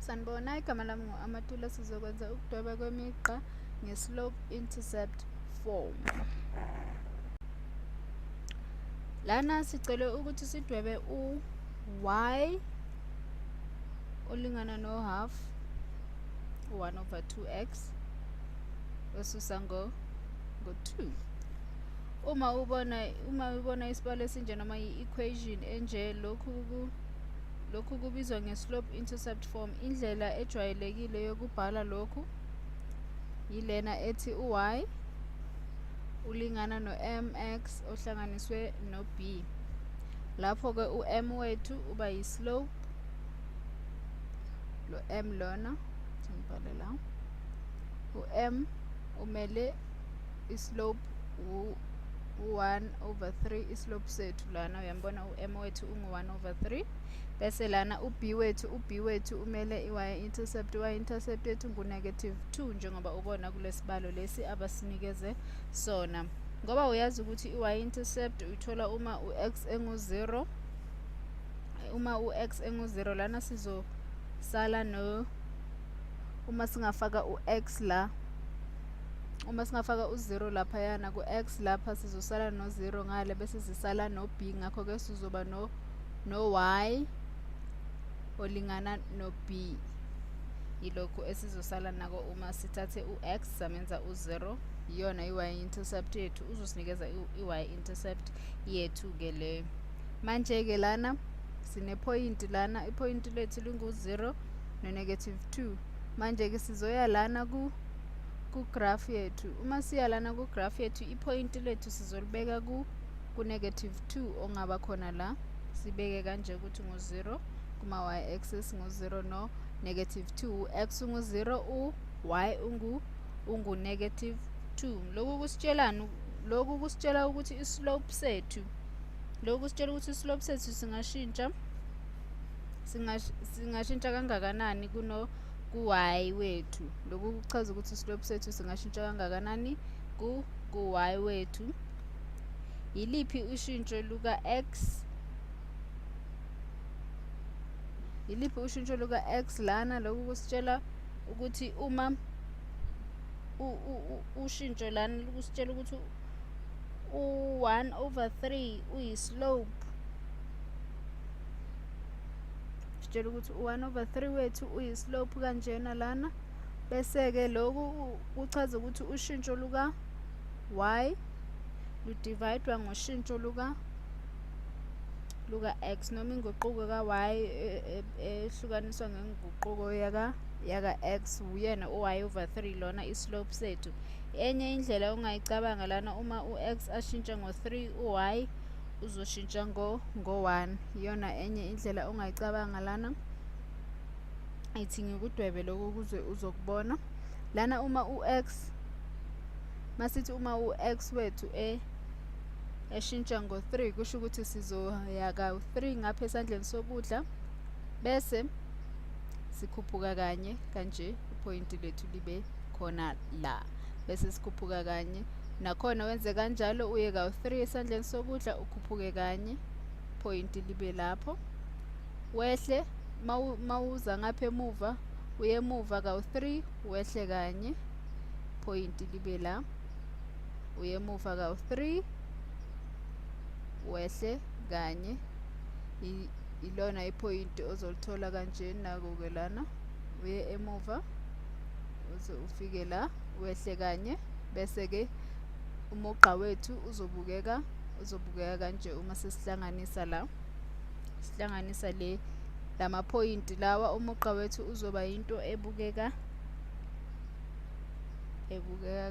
Sanibona, igama lami ngu-Amatula. Sizokwenza ukudweba kwemigqa nge-slope intercept form. Lana sicelwe ukuthi sidwebe u-y olingana no-half u-1 over 2x osusa ngo-2. Uma ubona isibalo esinje noma i-equation enje, lokhu kubizwa nge-slope intercept form. Indlela ejwayelekile yokubhala lokhu yilena ethi u-y ulingana no-mx ohlanganiswe no-b. Lapho-ke u-m wethu uba yi-slope, lo m lona ngibhale la, u-m umele i-slope, u-1 over 3 i-slope sethu lana. Uyambona u-m wethu ungu-1 over 3. Bese lana u-b wethu umele i-y intercept. I-y intercept yethu ngu-negative 2, njengoba ubona kulesibalo lesi abasinikeze sona. Ngoba uyazi ukuthi i-y intercept uyithola uma u-x engu-0, uma u-x engu-0 lana sizosala no, uma singafaka u-x la, uma singafaka u-0 laphayana ku-x lapha, sizosala no-0 ngale, bese sisala no-b. Ngakho-ke sizoba no-y olingana no-b. Yilokhu esizosala nako uma sithathe u-x samenza u-0. Iyona i-y intercept yethu, uzosinikeza i-y intercept yethu-ke leyo. Manje-ke lana sinephoyinti lana, iphoyinti lethu lingu-0 no-negative 2. Manje-ke sizoya lana ku-graph yethu. Uma siya lana ku-graph yethu, iphoyinti lethu sizolibeka ku-negative 2 ongaba khona la. Sibeke kanje ukuthi ngu-0 kuma-y axis, ngu-0 no negative 2. U-x ungu-0, u-y ungu-negative 2. Lokhu kusitshelani? Lokhu kusitshela ukuthi i-slope sethu singashintsha kangakanani ku-y wethu. Lokhu kuchaza ukuthi i-slope sethu singashintsha kangakanani ku-y wethu. Yiliphi ushintsho luka-x? Yiliphi ushintsho luka-x lana? Lokhu kusitshela ukuthi uma ushintsho lana kusitshela ukuthi u-1 over 3 uyi-slope, sitshela ukuthi u-1 over 3 wethu uyi-slope kanjena lana. Bese-ke lokhu kuchaza ukuthi ushintsho luka-y ludivayidwa ngoshintsho luka-x, noma inguquko ka-y ehlukaniswa ngenguquko yaka-x, uyena u-y over 3 lona, i-slope sethu. Enye indlela ongayicabanga lana, uma u-x ashintsha ngo-3, u-y uzoshintsha ngo-1. Iyona enye indlela ongayicabanga lana. Ithi ngikudwebe lokho ukuze uzokubona lana. Uma u-x, masithi uma u-x wethu eshintsha ngo-3, kusho ukuthi sizoya ka-3 ngapha esandleni sokudla, bese sikhuphuka kanye kanje, iphoyinti lethu libe khona la, bese sikhuphuka kanye nakhona. Wenze kanjalo, uye ka-3 esandleni sokudla, ukhuphuke kanye, phoyinti libe lapho, wehle. Mawuza ngapha emuva, uye emuva kawu-3, wehle kanye, phoyinti libe la, uye emuva kawu-3, wehle kanye. Ilona iphoyinti ozolithola kanje. Nako-ke lana uye emuva uze ufike la, wehle kanye, bese-ke umugqa wethu uzobukeka kanje uma sesihlanganisa la, sihlanganisa le lamaphoyinti lawa. Umugqa wethu uzoba into ebukeka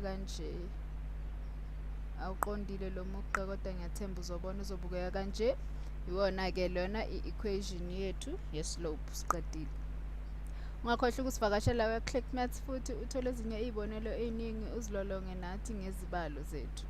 kanje. Awuqondile lo mugqa, kodwa ngiyathemba uzobona uzobukeka kanje. Iwona-ke lona i-equation yethu ye-slope. Siqedile. Ungakhohlwa ukusivakashela we-Click Maths futhi uthole ezinye iy'bonelo ey'ningi, uzilolonge nathi ngezibalo zethu.